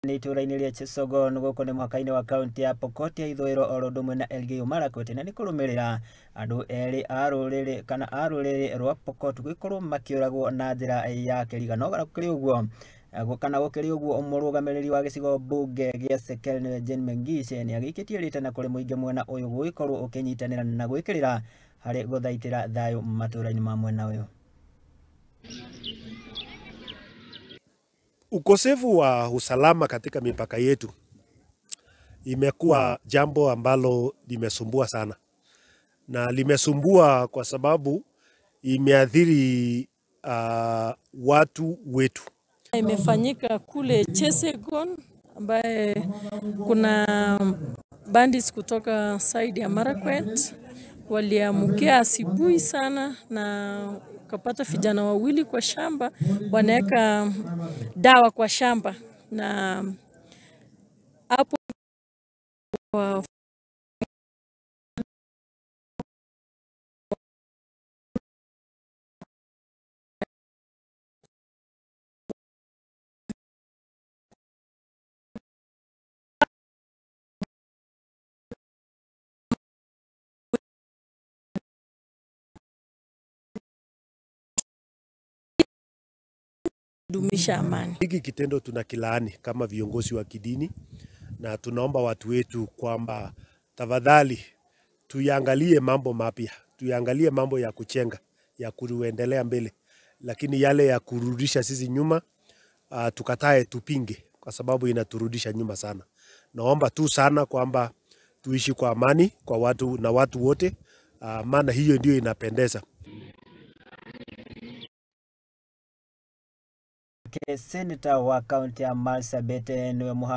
Nĩ itũũra-inĩ rĩa Chesogon gũkũ nĩ mũhaka-inĩ wa kaunti ya Pokot ya ithũĩro oro ũndũ ũmwe na Elgeyo Marakwet, na nĩ kũrũmĩrĩra andũ erĩ a rũrĩrĩ kana a rũrĩrĩ rwa Pokot gũgĩkorwo makĩũragwo na njĩra ya kĩrigano. Gũkĩrĩ ũguo kana gũkĩrĩ ũguo, mũrũgamĩrĩri wa gĩcigo mbunge gĩa Sekel nĩwe Jane Mengishe nĩ agĩikĩtie rĩtana kũrĩ mũingĩ mwena ũyũ gũgĩkorwo ũkĩnyitanĩra na gwĩkĩrĩra harĩ gũthaitĩra thayũ matũũra-inĩ ma mwena ũyũ. Ukosefu wa usalama katika mipaka yetu imekuwa jambo ambalo limesumbua sana, na limesumbua kwa sababu imeathiri watu wetu. Imefanyika kule Chesegon ambaye kuna bandits kutoka side ya Marakwet waliamkia asubuhi sana na kapata vijana wawili kwa shamba wanaweka dawa kwa shamba, na hapo wa dumisha amani. Hiki kitendo tunakilaani kama viongozi wa kidini, na tunaomba watu wetu kwamba tafadhali tuyangalie mambo mapya, tuyangalie mambo ya kuchenga, ya kuendelea mbele, lakini yale ya kurudisha sisi nyuma tukatae, tupinge, kwa sababu inaturudisha nyuma sana. Naomba tu sana kwamba tuishi kwa amani kwa watu na watu wote, maana hiyo ndio inapendeza. Senator wa kaunti ya Marsabit niwe Mohamed